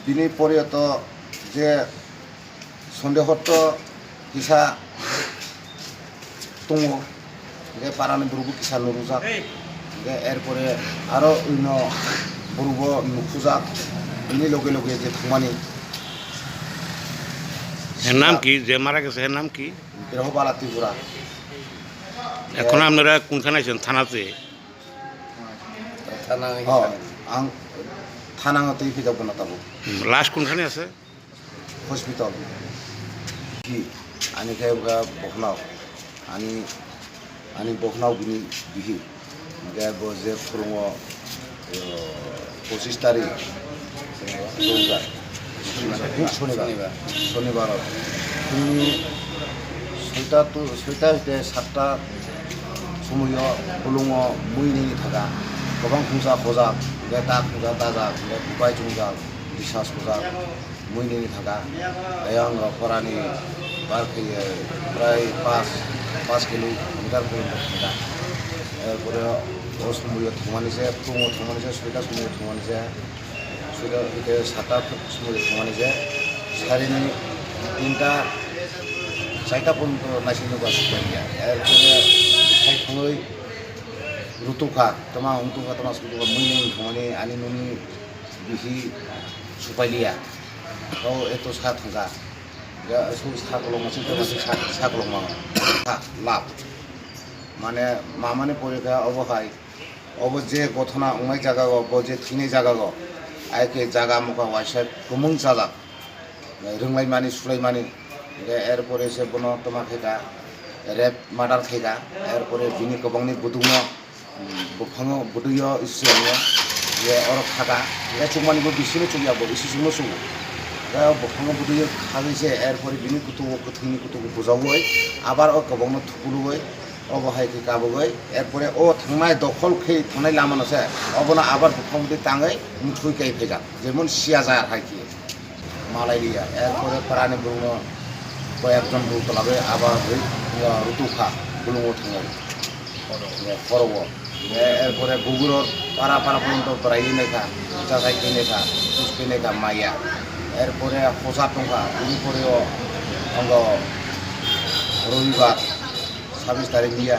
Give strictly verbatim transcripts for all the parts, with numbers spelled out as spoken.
Bini pore to je sondeho to kisa tongo, je parani burubo kisa nurujak, je erpore aro ino burubo nukhujak, bini loge loge je thangmani. এর নাম কি? যে মারা গেছে, এর নাম কি? Birahobala Tripura. এখন আপনারা কোনখানে আছেন? থানাতে? Thana Oh, ang thana o twi phijak bono tabuk. লাশ কোনখানে আছে? Hospital. Ki, ani khe wngkha bokhno, ani, ani bokhno bini bihi. Hingkhe bo je phwrwngo, o, pochis tarik, Robibar, Sonibar, Sonibar, Sonibar o phungni soita to, soita hoite satta somoio bolongo mui nini thaka, kwbang khungsa hojak, hingkhe ta khungsa dajak, hingkhe bubai chongjak, bisas hojak. Mui nini thangkha, ayang porani bar khe prai paanch, paanch kilometer porjonto thangkha. Erpore o somoio thangmani se, phungo thangmani se, soita somoio thangmani se, soita hwnkhe satta somoio thangmani se, sarini tinta, chaita porjonto naising nukha supailiya. Erpore sai thangwi rutukha, tama wngtukha, tama sutukha, mui nini thangmani ani nini bihi supailiya. O eto sa thangkha. Ya, su sa kolokma, su kolokma, sa, sa kolokma. Sa, lab. Mane, mamani porikha obo hai. Obo je gothona wngnai jaga go, bo je thwinai jaga go. Ai khe jaga mokha waisa kwmwng chajak. Rwnglaimani, sulaimani. Hingkhe erpore se bono toma khaikha, rape, murder khaikha. Erpore bini kwbangni budukno Buphango bwtwi o isi swngo je oro khaka, je chukmani bo bisino chukya bo isi swngo chukgo. Je o buphango bwtwi o khagwi se, erpore bini kutugo kwthwini kutugo bujaui abar o kwbangno thukuluui obo hai khe kabugwi, erpore o thangnai dokhol khe thangnai lamano se obono abar buphang bwtwi tangwi muthungwi kai phaijak, jemon siyajar hai khe. Malai liya, erpore parani borokno koyekjon borok tolagwi aba rwi, rutukha, bolongo thangwi, khorogo. Erpore buguro para para porjonto bwraiwi naikha, chachai khe naikha, tus khe naikha, maya. Erpore hosa tongkha, bini pore o tongo robibar, sabis tarik liya.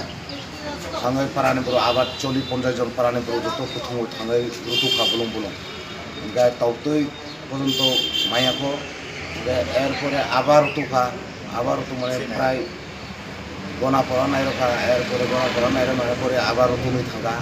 Thangwi parani borok aba chollish ponchash jon parani borok joto kuthumwi thangwi rutukha bolong bolong. Hingkhe tauktwi porjonto maya kho. Hingkhe erpore aba rutukha, aba rutukmani prai gona pora nairokha, erpore gona pora nairokmani pore aba rutukwi thangkha.